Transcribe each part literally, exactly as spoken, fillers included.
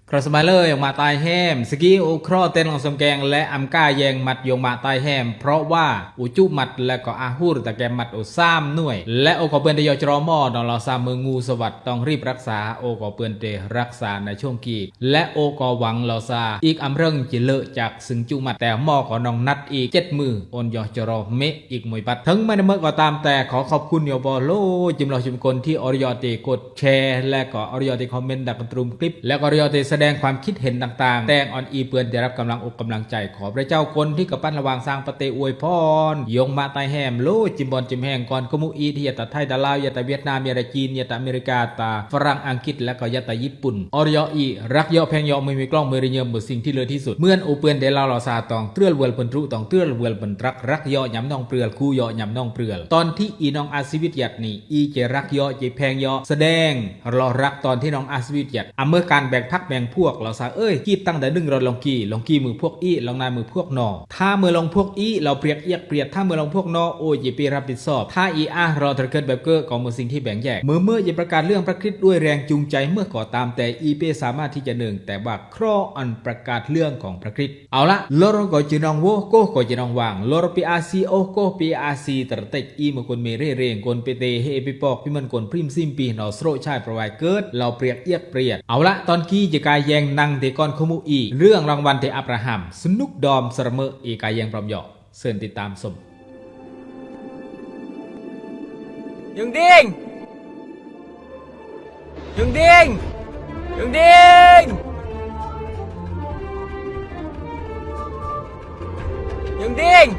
ครัวสบายเลย โยมมาตายแหม สกี้ โอเคราะห์เต้นลองสมแกง และอำกาแยงหมัด โยมมาตายแหม เพราะว่า อุจุหมัด และก็อาหูรตะแกมหมัด อุสามหน่วย และโอขอเปื้อนได้ยอดจรอหมอ นอนรอซามืองูสวัสดิ์ ต้องรีบรักษา โอขอเปื้อนได้รักษาในช่วงกี และโอขอหวังรอซา อีกอำเริงจะเลอะจาก ซึ่งจุหมัด แต่หมอก็นองนัดอีกเจ็ดมื้อ โอนยอดจรอเมะอีกมวยปัด ถึงไม่ได้เมอะก็ตาม แต่ขอขอบคุณยอบ่โล จิมรอจิมคนที่ออยอติกดแชร์ และก็ออยอติคอมเมนต์ดักกระตรุมคลิป และก็ออยอติแสดงความคิดเห็นต่างๆ แต่งออนอีเปือนได้รับกำลังอกกำลังใจ ขอพระเจ้าคนที่กำปั้นระหว่างสร้างประเตอวยพร ยงมาตายแหมโล จิมบอลจิมแหงก่อน กะมุอีที่ยาตาไทยตาลาว ยาตาเวียดนาม ยาตาจีน ยาตาอเมริกา ตาฝรั่งอังกฤษ และก็ยาตาญี่ปุ่น ออยออี รักเยาะแพงเยาะ ไม่มีกล้อง ไม่ได้เยิม บ่สิ่งที่เลอที่สุด เหมือนโอเปือนได้ลาวรอซา ต้องเตรื้อลเวลเปิ้นรู้ ต้องเตรื้อลเวลเปิ้นรัก รักเยาะยำน้องเปลือล คู่เยาะยำน้องเปลือล ตอนที่อีน้องอาชีวิตหยัดนี่ อีเจรักเยาะ เจแพงเยาะ แสดงรอรักตอนที่น้องอาชีวิตหยัด อำเมอการแบ่งพรรคแบ่งพวก รอซาเอ้ย กีดตั้งแต่นึ่งรอลองกี ลองกีมือพวกอี ลองนายมือพวกนอ ถ้าเมื่อลองพวกอี เราเปรียกเอียกเปรียด ถ้าเมื่อลองพวกนอ โอเจไปรับผิดชอบ ถ้าอีอา รอเถิดเกิดแบบเก้อ ก็มือสิ่งที่แบ่งแยก เมื่อเมื่อจะประกาศเรื่องพระคริสต์ด้วยแรงจูงใจเมื่อก่อตาม แต่อีเปสามารถที่จะหนึ่ง แต่ว่าเคราะห์อันประกาศเรื่องของพระคริสต์ เอาละ ลอรก็จะนองโว โก้ก็จะนองวาง ลอรปีอาซี โอโก้ปีอาซี ตระเต็กอีเมื่อคนเมเร่เร่ง คนไปเตะเฮไปปอก พี่มันคนพริมซิมปีหนอโสรชายประวายเกิด เราเปรียกเอียกเปรียด เอาละ ตอนกี้จะกายแยงนังเตะก้อนขมุอี เรื่องรางวัลเตะอับราฮัม สนุกดอมสระเมอะ อีกายแยงพร้อมเยาะ เชิญติดตามชม Yung Ding! Yung Ding! Yung Ding! Yung Ding!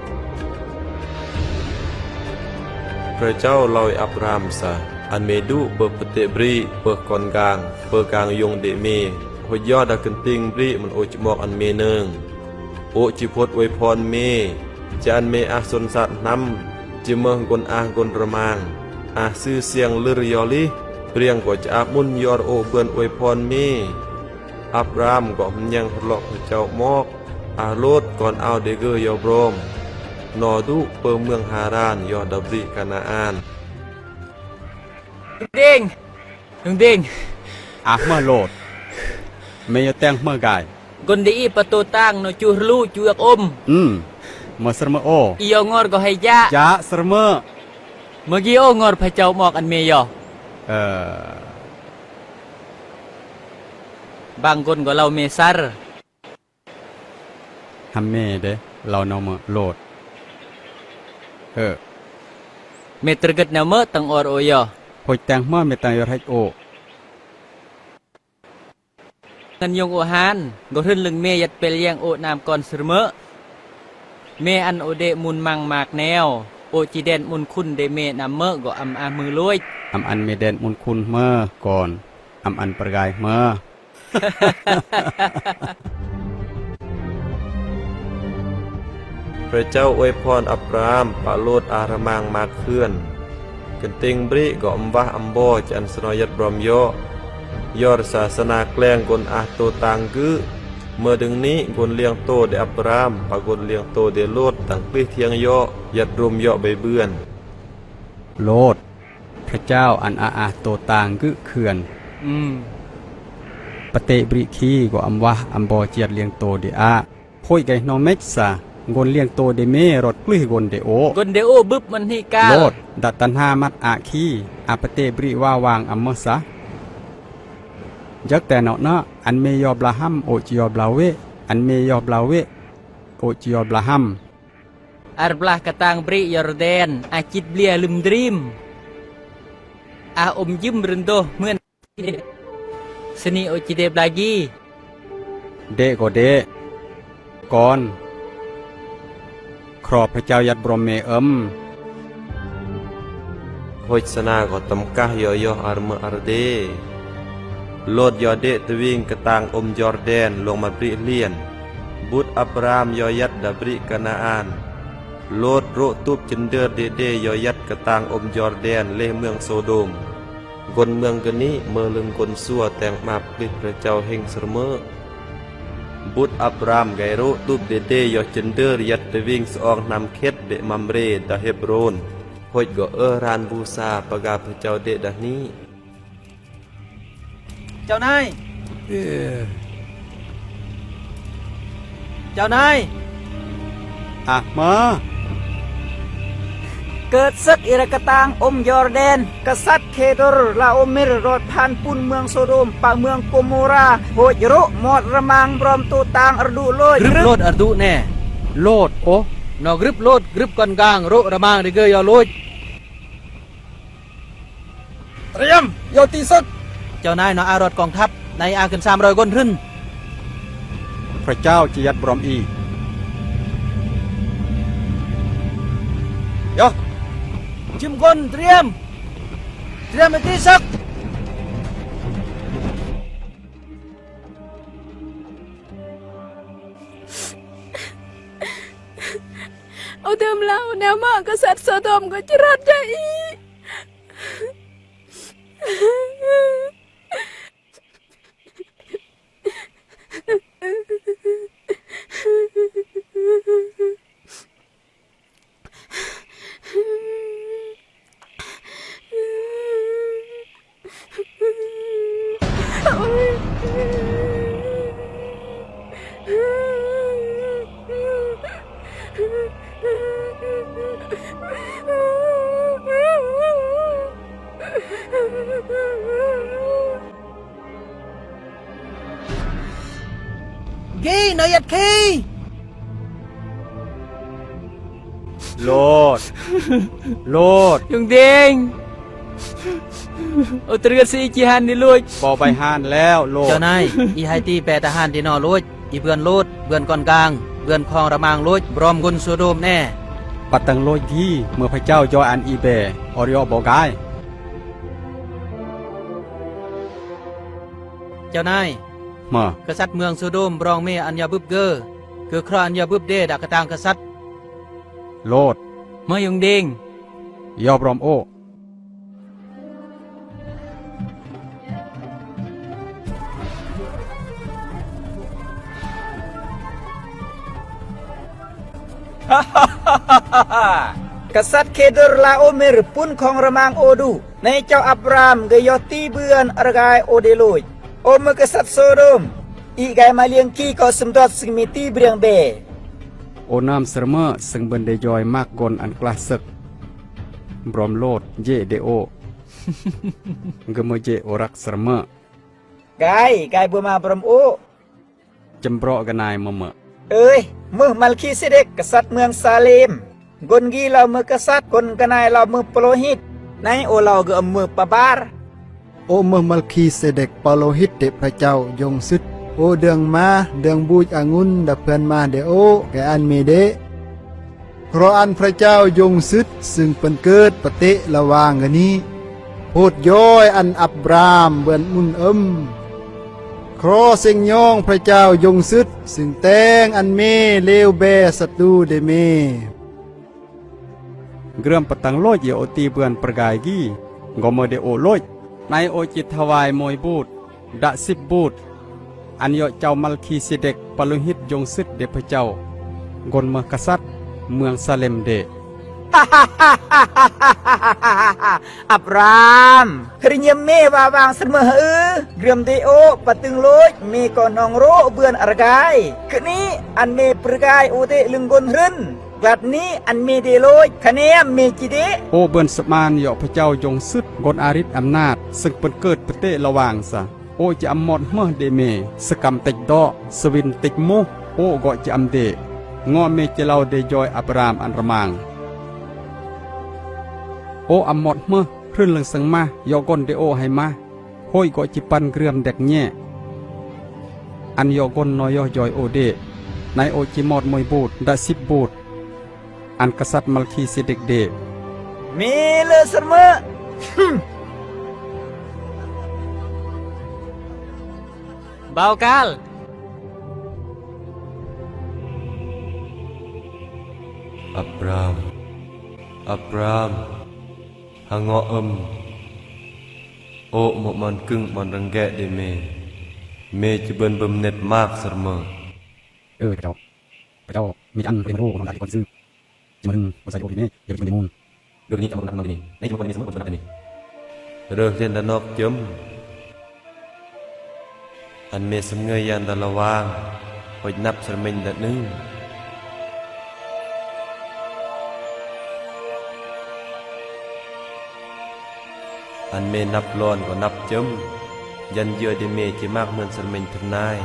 ព្រះចៅឡោយអាប់រ៉ាមសា អានមេឌុបើប្រទេសប៊្រី បើកនកាង បើកាងយងដេមេ ហុចយោដាកន្ទិងប៊្រីមិនអូចមកអានមេនើង អូកជីផុតអួយផនមេ ចាអានមេអះសុនសាតណាំ ជីមើងគុណអះគុណរម៉ាង អះស៊ឺសៀងលឺរយោលី ព្រៀងក៏ចាអាប់មុនយោរអូបឿនអួយផនមេ អាប់រ៉ាមក៏មញ៉ាំងរឡក់ព្រះចៅមក អះឡូតកនអោដេកឺយោព្រម ណោឌុពើមឿងហារ៉ាន យោដាប៊្រីកាណាអាន Ding! Yung Ding! អះមើឡូត មេយោតែងមើកាយ Gonde i patutang no chuh rlu chuh ak um. អឺ មើស្រមើអូ Iyo ngor go hai ja. ចាស្រមើ Magi o ngor phachau mok an me yo. អឺ Bang gon go lau me sar. ហាំមេដេ ឡោណោមើឡូត អឺ Me terget nau me tang or o yo. ហុចតាំងមើមេតាំងយោរហិចអូ Ngan yung o han, go hrưn lưng me yat pel yang o nam kon srmơ. Me ăn o de mun mang mak neo, o chi den mun khun de me nam mơ go am a mư luch. Am ăn me den mun khun mơ kon, am ăn pergai mơ. ព្រះចៅអួយផនអាប់រ៉ាហាំ ប៉ាឡូត អារម៉ាង ម៉ាកខឿន កន្ទិងប្រិក៏អំវះអំបោ ចាន់ស្នយិតព្រមយោ យោរសាសនាក្លែងគុណអះតូតាំងគឺ មើដឹងនេះគុណលៀងតូដេអាប់រ៉ាហាំ ប៉ាគុណលៀងតូដេឡូត តាំងគ្លីសធាងយោ យិតរួមយោបីបឿន ឡូត ព្រះចៅអានអាអាតូតាងគឺខឿន ប្រទេសប្រិឃីក៏អំវះអំបោ ចាន់លៀងតូដេអា ហួយកែណោមេចសា គុណលៀងតូដេមេរត់គ្លីសគុណដេអូ គុណដេអូបឹបមិនហ៊ីកាល ឡូត ដាក់តណ្ហាម៉ាត់អាឃី អាប្រទេសប្រិវ៉ាវាងអំមើសា យកតែណោណោ អានមេយោប្លាហាំ អូចយោប្លាវេ អានមេយោប្លាវេ អូចយោប្លាហាំ Ar blah katang bri Yordan, achit blia lum drim. Ah um jim rendoh muen. Seni o chidep lagi. Dek ko dek. Kon. Krop pechau yat brom me em. Hoj sana ko tam kah yo yo ar me ar de. Lot yo dek tewing katang um Jordan long ma bri lien. But Abram yo yat da bri Kanaan. Lot ro tup chender dede yo yat katang um Jordan leh mương Sodom. Gon mương geni mơ lưng gon sua teng map klih prechau heng serme. But Abram gai ro tup dede yo chender yat tewing seong nam khet de Mamre da Hebron. Hoj go e ran busa paga prechau de da ni. Chau nai. Ê, Chào nai. Ah, ma. Kơt săk ira katang ôm Jordan, kasat Khedor Laomer rot phan pun mương Sôdôm, pă mương Gômôra, hoch rôh mot rơmang brom tu tang ardu lôch. Grüp Lôt ardu ne. Lôt, oh. No grüp Lôt, grüp kon gang, rôh rơmang ri ge yo lôch. Triam, yo ti săk. Chào nai, no a rot kong thăp, nai a kơn sam roi gôn hrưn. Phrao Chao chi yat brom i. Yo. Chim gôn, triam. Triam, yo ti săk. Âu dơm lau ne mă kasat Sôdôm gô chirot ja i. Gei, no yat khei. Lôt. Lôt. Yung ding. Âu tơrgât sư i chi han di lôch. Bâu bai han leo, Lôt. Chào nai, i hai ti pe ta han di no lôch. I bươn Lôt, bươn kon gang, bươn khong rơmang lôch brom gun Sôdôm ne. Pơtang lôch gi, mơ Phrao Chao joi ăn i be, yor yo bâu gai. Chào nai. Mơ. Kasat mương Sôdôm brong me ăn yo bưp gơ. Kơ khro ăn yo bưp de đă katang kasat. Lôt. Mơ yung ding. Yo brom ôh. Kasat Khedor Laomer pun khong rơmang ôđu. Nai chao Abram ge yo ti bươn argai ôđê lôch. Ơ mơ kasat Sôdôm, i gai maliang ki kơ sum dot sing me ti briăng be. Ơ nam sơrmơ sing bơnde joi mă kon ăn klah sek. Brom Lôt, jek de ôh. Gơmơi jek ôh răk sơrmơ. Gai, gai bơma brom ôh. Chơmbro gơnai mơmă. Ơi, mơ Malkisedek, kasat mương Salem. Gon gi lao mơ kasat, gon gơnai lao mơ pơlohit. Nai ơ lao gơm mơ pơbar. Ơ mơ Malkisedek pơlohit de Phrao Chao jong sứt. Ơ dơng mah, dơng buch angun đa phan mah de ôh, ge ăn me de. Khro ăn Phrao Chao jong sứt sing pơnkơt pơtê lawang gơni. Hôt joi ăn Abram bơ̆n mŭn ơm. Khro sing nhong Phrao Chao jong sứt sing teng ăn me leo be satu de me. Grơm pơtang lôch yo ơ ti bươn pơrgai gi, gơmơi de ôh lôch. Nai ôh chi thawai moi bôt, đă sip bôt. Ăn yo chao Malkisedek pơlohit jong sứt de Phrao Chao. Gon mơ kasat, mương Salem de. Abram, hrinh yơm me wawang sơrmơ hơ, grơm de ôh pơtang lôch, me kon hnong rôh bươn argai. Kơni, ăn me pơrgai ôh de lưng gon hrưn. Glat ni ăn me de lôch, khane me chi de. Ơ bươn sơman yo Phrao Chao jong sứt, gon arit amnat, sing pơnkơt pơtê lawang sa. Ơ chi am mot hmưh de me, sơkam tĕch dŏ, sơwin tĕch muh, ơ gŏ chi am de. Ngŏ me chi lao de joi Abram ăn rơmang. Ơ am mot hmưh, hrưn lăng săng mah, yo gon de ôh hai mah. Hôi gŏ chi păn grơm dek nhĕ. Ăn yo gon no yoh joi ôh de. Nai ôh chi mot moi bôt, đă sip bôt. Ăn kasat Malkisedek de. Me lơ sơrmơ. Hưm. Bao kal. Abram. Abram. Hangŏ ơm. Ôh, mŏ man kưng man răng gĕ de me. Me chi bơ̆n bơm net mak sơrmơ. Ơ, Pachao. Pachao, me ăn reng ro, kon đa kon sư. Chi mơng, kon sa yo de me, yo de mon. Rơ ni chăm kon đa kon de me. Nai chi mơng kon me sơmơ̆ kon đa de me. Rơ hlen đa nŏk chơm. Ăn me sơmngơi yan đa lawang. Hoi nap sar meny dat nưng. An me nap lon ko nap châm. Jan jơ de me chi mak mơn sar meny thurnai.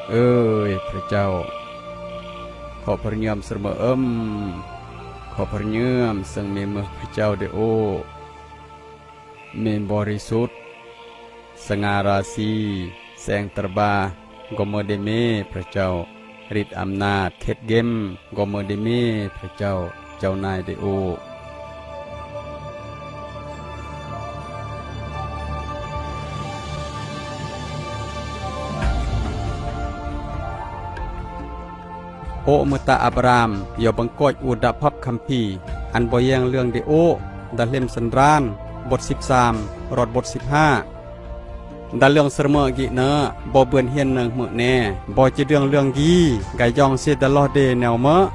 Ơi, Pha Chao. Khŏ pơrñăm sar mơ ơm. Khŏ pơrñăm seng me mơ Pha Chao de ô. Me bơri sut, seng arasi, seng tơrbah, gơmơ de me Pha Chao, rit amnat, khit gem, gơmơ de me Pha Chao, chao nai de ô. Ô mơta Abraham, yo bơngkoch u đă phap kham phi, ăn bơyeng lương de ô, đa hlem Sơnran, bôt sip sam, rot bôt sip ha. Đa lương sơrmơ gĭ nơ, bô bươn hiên nơng hmư̆ ne, bô chi dơng lương gĭ, gai jong si đa loh de neo mơ.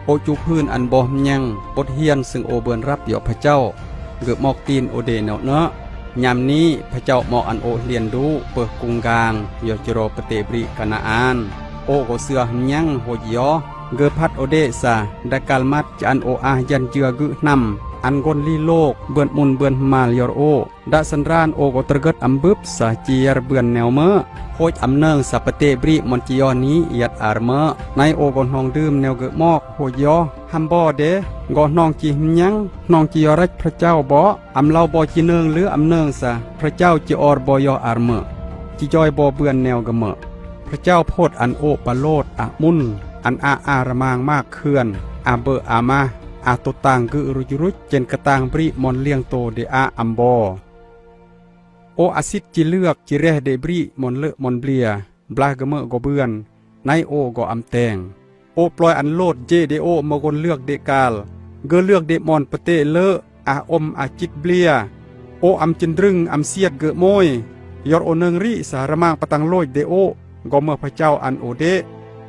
Ô chu phưn ăn bô hmnheng, bôt hiên sưng ô bươn răp yo Pha Chao. Gơ̆ mok tin ô de neo nơ. Nham ni, Pha Chao mok ăn ô hlien du, pơh kung gang, yo chiro pơtê bri Kanaan. Ô gô sưa hmnheng hô jioh. Gơ̆ phat ô de sa, đa kal mat, chi ăn ô ah jan jua gơ̆ hnam. Ăn gon li lok, bươn mun bươn hmal yor ô. Đă Sơnran ô gô tơrgơt am bưp sa chi yar bươn neo mơ. Hôch am nơng sa pơtê bri mon chi yoh ni yat ar mơ. Nai ô gô hnong đưm neo gơ̆ mok, hô jioh. Hăm bô de, gô hnong chi hmnheng, hnong chi yo rach Pha Chao bô. Am lau bô chi nơng lư am nơng sa, Pha Chao chi or bô yoh ar mơ. Chi joi bô bươn neo gơ̆ mơ. Pha Chao phôt ăn ô pa lôt, ah mun, ăn ah, ah rơmang mak khưan, ah bơ ah mah, ah totang gơ̆ ruch ruch, chen kơtang bri mon lieng tô de ah am bô. Ô asit chi lưak, chi reh de bri mon lơ mon blia, blah gơmơ gô bươn, nai ô gô am teng. Ô ploi ăn Lôt jê de ô mơgon lưak de kal, gơ̆ lưak de mon pơtê lơ, ah ôm ah chit blia. Ô am chindrưng am siat gơ̆ môi. Yor ô nơng ri sa rơmang pơtang lôch de ô, gô mơ Pha Chao ăn ô de.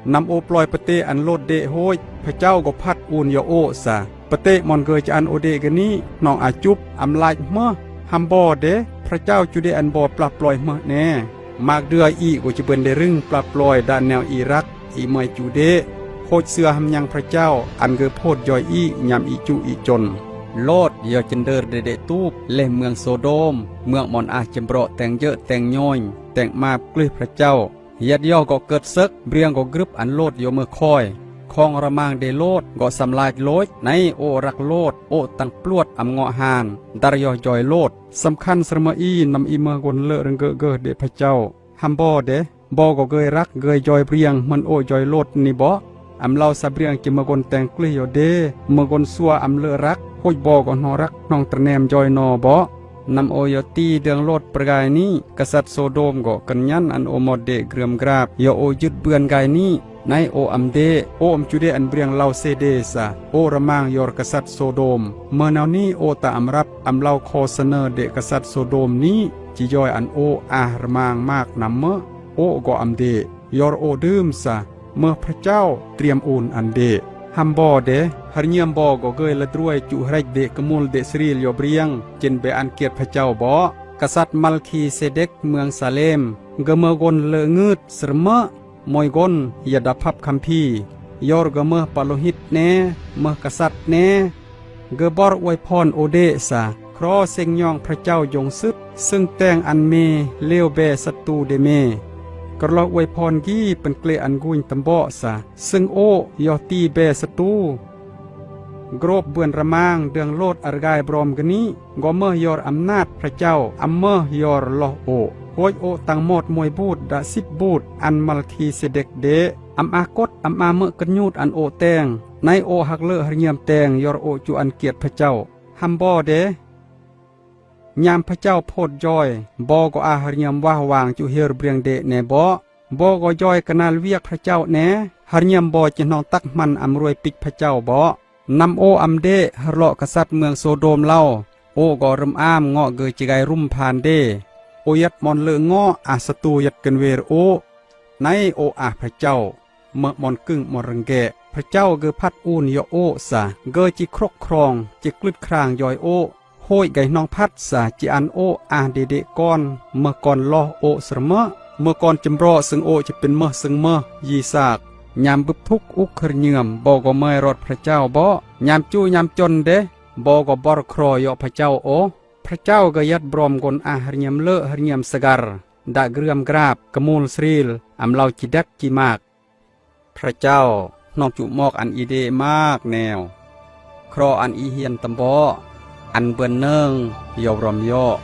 Năm ô ploi pơtê ăn Lôt de hôch, Pha Chao gô phat un yo ô sa. Pơtê mon gơ̆ chi ăn ô de gơni, hnong ah chup, am lach hmơh. Hăm bô de, Pha Chao chu de ăn bô pla ploi hmơh ne. Mak dưa i gô chi bươn de rưng pla ploi đa neo i răk, i mơi chu de. Hôch sưa hăm nhang Pha Chao, ăn gơ̆ phôt joi i, nham i chu i chon. Lôt, yo chindơr de de tup, leh mương Sôdôm, mương mon ah chim brŏ teng jơ̆ teng nhonh, teng map klih Pha Chao. Yat yo gô kơt sơ̆k, briăng gô grŭp ăn Lôt yo mơh khoi. Khong rơmang de Lôt, gô sam lach lôch, nai ô răk Lôt, ô tăng pluot am ngŏ han, dar yo joi Lôt. Sơmkhan sơrmơ i năm i mơgon lơ rơnggơ̆ gơh de Pha Chao. Hăm bô de, bô gô gơi răk gơi joi briăng mơn ô joi Lôt ni bô. Am lau sa briăng chi mơgon teng klih yo de, mơgon sua am lơ răk, hôch bô gô hnong răk, hnong tơnem joi no bô. Năm ô yo ti dơng Lôt pơrgai ni, kơsat Sôdôm gô kơnhăn ăn ô mot de grơm grap, yo ô jŭt bươn gai ni, nai ô am de, ô am chu de ăn briăng lau se de sa, ô rơmang yor kơsat Sôdôm. Mơnao ni ô ta am răp, am lau kho sơnơ de kơsat Sôdôm ni, chi joi ăn ô ah rơmang mak năm mơ̆, ô gô am de. Yor ô đưm sa, mơh Pha Chao, triam un ăn de. Hăm bô de, hơrñiam bô gô gơi lădruai chu hrăch de kơmul de sril yo briăng, chen be ăn kiet Pha Chao bô. Kơsat Malkhisedek mương Salem, gơmơgon lơ ngưt, sơrmơ, môi gon, ya đa phap kham phi. Yor gơmơh palohit ne, mơh kơsat ne. Gơbor uai phon ô de sa, kro seng nhong Pha Chao jong sut, sưng teng ăn me, leo be satu de me. Kơrloh uai phon gi pơnklê ăn guñ tơmbŏ sa, sưng ô, yoh ti be satu. Grop bươn rơmang dơng Lôt argai brom gơni, gô mơh yor amnat Pha Chao, am mơh yor loh ô. Hôch ô tăng mot môi but đă sip but ăn Malkhisedek de. Am ah kot, am ah mơ̆ kơtnhut ăn ô teng. Nai ô hak lơ hơrñiam teng yor ô chu ăn kiet Pha Chao. Hăm bô de. Nham Pha Chao phôt joi, bô gô ah hơrñiam wah wang chu hier briăng de ne bô. Bô gô joi kơnal wiek Pha Chao ne, hơrñiam bô chi hnong tăk hmăn am ruai pich Pha Chao bô. Năm ô am de, hơrloh kơsat mương Sôdôm lau. Ô gô rŭm am ngŏ gơ̆ chi gai rŭm phan de. Ô yat mon lơ ngŏ, ah satu yat kơnwer ô. Nai ô ah Pha Chao. Mơ̆ mon kưng mon rơnggĕ, Pha Chao gơ̆ phat un yo ô sa, gơ̆ chi krŏk krong, chi klŭt krang joi ô. Ôi gai hnong phat sa chi ăn ô̆ ah đê đê kon, mơ̆ kon loh ô̆ sơrmơ̆, mơ̆ kon chơmrŏ sưng ô̆ chi pên mơh sưng mơh, yi sak. Nham bưp thŭk ŭk hơrñiam, bô gô mơi rot phrachao bŏ, nham chu nham chon đê, bô gô bor khro yŏ phrachao ôh. Phrachao gơyat brom gon ah hơrñiam lơ̆ hơrñiam sagar, đă grưam grap, kơmul sril, amlau chi dăk chi mak. Phrachao, hnong chu mok ăn i đê mak neo. Khro ăn i hiên tơmbŏ, ăn bơ̆n nơ̆ng, yâu brom yŏ.